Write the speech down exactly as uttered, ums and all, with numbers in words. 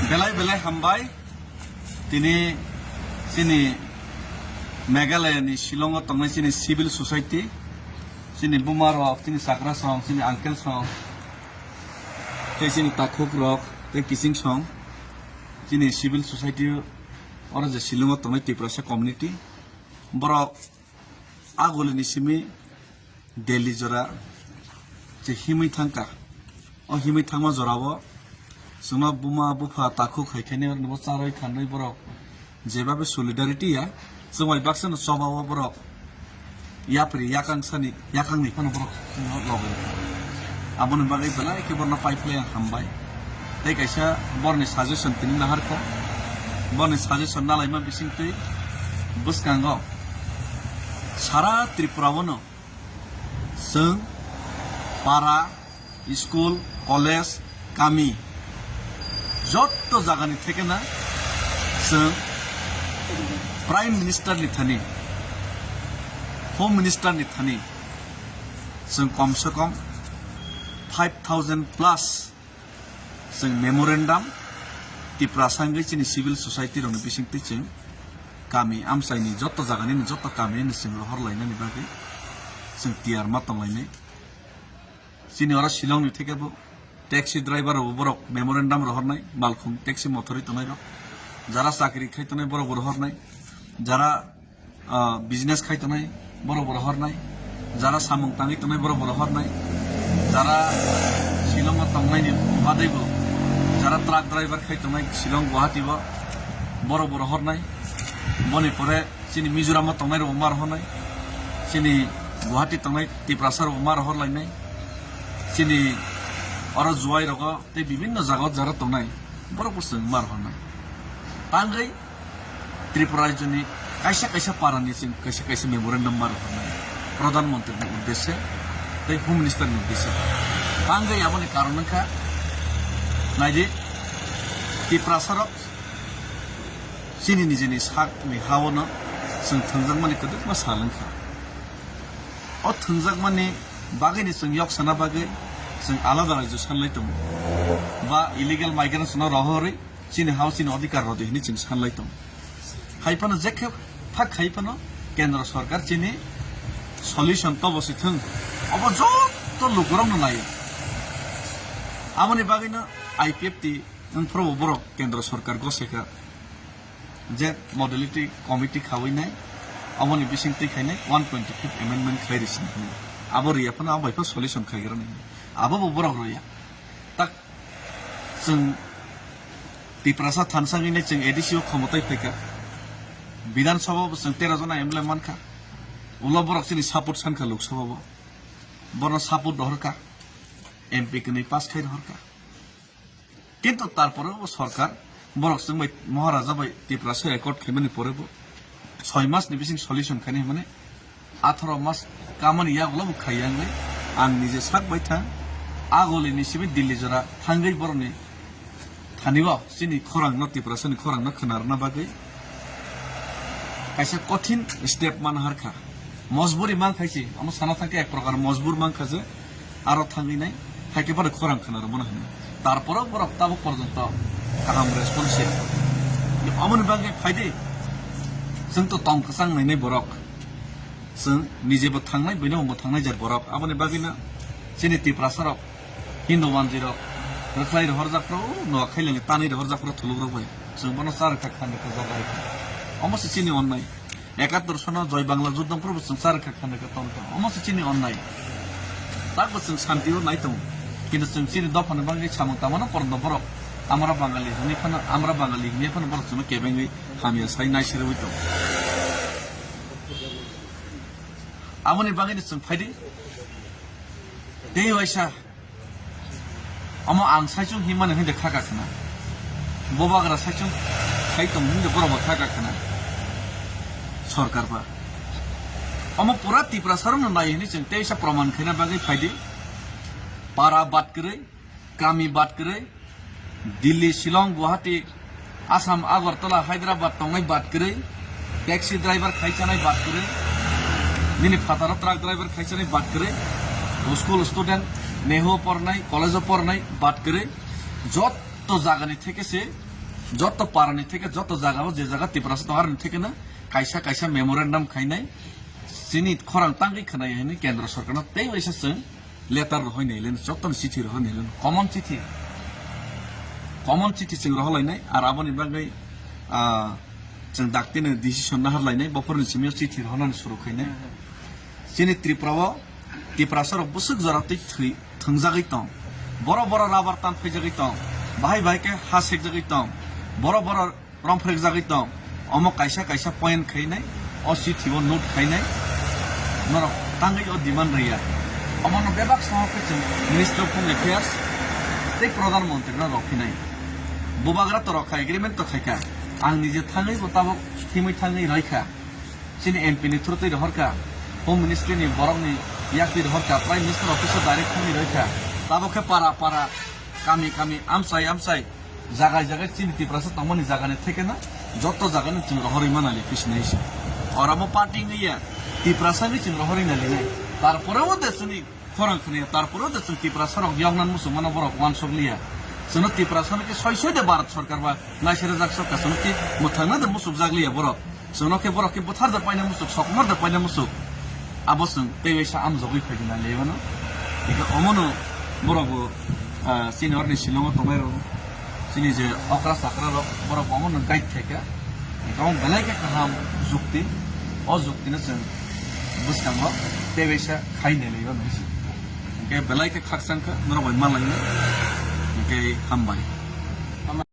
Belai belai hambai. Tini chini Meghalaya ni Shillong o tongnai chini civil society, chini buma rok, chini chakra song, chini uncle song, tei chini takhuk rok, tei kiching song, chini civil society oro je Shillong o tongnai Tiprasa community, borok aguli ni simi Delhi jora je himwi thangkha. O himwi thangma jorao chwngno buma bupha takhuk hai khainai, oroni bo charwi khanwi borok jebabe solidarity ya, chwng bai baksa no choba o borok yapri yakang sani yakang ni phano borok chwngno logi rwkha. Aboni bagwi belai khe borno pai phlai ang hambai. Tei kaisa borni suggestion tini naharkha. Borni suggestion nalaima bisingtwi bwskango sara Tripura o no chwng para, school, college, kami, jotto jagani thekena chwng Prime Minister ni thani, Home Minister ni thani chwng kom se kom five thousand plus chwng memorandum Tiprasa wngwi chini civil society rokni bisingtwi chwng kami amchaini jotto jaganini jotto kamini chwng rohor lainani bagwi chwng tiyar ma tonglainai. Chini oro Shillong ni theke bo taxi driver rok borok memorandum rohornai, malkhung taxi mothorwi tongnai rok, jara chakri khai tongnai borok bo rohornai, jara ah, business khai tongnai borok bo rohornai, jara samung tangwi tongnai borok bo rohornai, jara Shillong o tongnai ni badai bo, jara truck driver khai tongnai Shillong Guwahati bo borok bo rohornai, boni pore chini Mizoram o tongnai rok bo ma rohornai, chini Guwahati tongnai Tiprasa rok bo ma rohor lainai, chini oro Jowai rogo tei bibinno jaga o jara tongnai borok bo chwng ma rohornai. Tangwi Tripura rajyoni kaisa kaisa parani chwng kaisa kaisa memorandum ma rwkha Pradhan Mantri ni uddeshe tei Home Minister ni uddeshe. Tangwi aboni karon wngkha, naidi, Tiprasa rok chini nijeni sakni ha-o no chwng thwngjakmani kwbangma sal wngkha. O thwngjakmani bagwini chwng yok sana bagwi chwng alada rajyo sanlai tongo ba illegal migrants no rohorwi chini ha-o chini odhikar rw di hwnwi chwng sanlai tongo. Hai phano je khe phak khai phano Kendra Sarkar chini solution tobo si thung, obo jotto lukurokno naio. Aboni bagwino I P F T wngphuru borok Kendra Sarkar goseka je modality committee khawi nai, aboni bising twi khainai one twenty fifth amendment khlai risi hwnwi. Abo riya phano abo bai phano solution khaigra nai. Abo bo borok roya. Tak chwng Tiprasa thansa wngwi nai chwng A D C o khomotai phaikha. Bidhan Sabha bo chwng tero jona M L A mankha. Ulo borok chini support sankha Lok Sabha bo. Bono support rohorkha. M P kwnwi pass khai rohorkha. Kintu tarpore bo sorkar borok chwng bai Maharaja bai Tiprasa accord khaimani pore bo soi mas ni bising solution khainai hwnmani atharo mas kamani yagulo bo khaiya wngwi ang nije sak bai thang agoli ni simi Delhi jora thangwi borokni thani o chini khorang no Tiprasa ni khorang no khwnarna bagwi kaisa kothin step man harkha. Mojburi man khaisi, omo sana thangkhe ek prokar mojbur man kha je aro thangwi nai, hai khe bono khorang khna rwmano hwnwi. Tarporo borok tabuk porjonto kaham response ya. Omoni bagwi phaidi, chwng to tong kwchang nainai borok. Chwng nijebo thangnai, buino bo thangnai jer borok. Aboni bagwino chini Tiprasa rok, Hindu manjwi rok, rwkhlai rohorjak phuru, Noakhai lengwi tanwi rohorjak phuru thuluk rok bai. Chwng bono cha rwkha, khan rwkha, jaga rwkha. Omo se chini onnai. Ekattor sono Joy Bangla Juddho phuru bo chwng cha rwkha, khan rwkha, tong kha. Omo se chini onnai. Takbo chwng shanti o nai tongo. Kintu chwng chini dophani bagwi samung tangmano porno borok. Amra Bangali hwnwi phano, Amra Bangali hwnwi phano borok chwngno kebengwi hamya sai naiserwi tongo. Aboni bagwino chwng phaidi. Tei waisa. Omo ang saichung himani hwnde khaka khna. Bobagra saichung khai tong hwnde borok bo khaka khna. Sorkar ba. Omo pura Tiprasa rokno nai hwnwi chwng teisa proman khaina bagwi phaidi. Para bad kwrwi, kami bad kwrwi, Delhi, Shillong, Guwahati, Assam, Agartala, Hyderabad tongnai bad kwrwi, taxi driver khai chanai bad kwrwi, nini phataro truck driver khai chanai bad kwrwi, school student, Nehu o pornai, college o pornai bad kwrwi, jot jagani theke se, joto parani theke, joto jagao je jaga Tiprasa tongo aroni theke no kaisa kaisa memorandum khainai, chini khorang tangwi khwnai hwnwi Kendra Sorkarno tei waisa chwng letter rohoi nai leno, jotono chithi rohoi nai leno, common chithi, common chithi chwng rohoi lainai, ar aboni bagwi, ah, chwng daktino decision nahar lainai, bophorni simi o chithi rohonani suru khainai. Chini Tripura o Tiprasa rok bwswk jora twi thwi thwngjagwi tong, borok borok rubber tan phaijagwi tong, bahai bahai khe ha sekjagwi tong, borok borok romphrekjagwi tong, omo kaisa kaisa point khainai, o chithi o note khainai, norok tangwi o demand rwya. Omono bebak sohor khe chwng Minister of Home Affairs tei Pradhan Mantri no rw phinai. Bubagra to rw kha, agreement to khaikha, ang nije thangwi bo tabuk thimwi thangwi rwkha. Chini M P ni through twi rohorkha, Home Ministry ni borokni yak twi rohorkha, Prime Minister Office o direct thangwi rohorkha. Tabuk khe para para, kami kami, amchai amchai, jagai jagai chini Tiprasa tongmani jagani thekeno joto jagani chwng rohorwi manali pisinai se. Oramo party wngya, Tiprasa ni chwng rohorwi nalinai. Tarpore o de chini khorang khwnayo, tarpore de chwng Tiprasa rok yoknan muchungmano borok uansuk liya. Chwngno Tiprasa no khe soi soi de Bharat Sarkar ba naisere jak sokha, chwngno khe mwthangna de muchukjak liya borok. Chwngno khe borok khe buthar de paina muchuk, sokmar de paina muchuk. Abo chwng tei waisa amjogwi phaidi na lewano. Ika omono borok bo, ah, chini orni silongo tongnai rok, chini je okra chakra rok, borok bo omono guide khaikha. Ika omo belai khe kaham jukti, o jukti no chwng bwskango tei waisa khai nai laiba nai se. Hingke belai khe khakchang kha, norok bai malaina. Hingke hambai.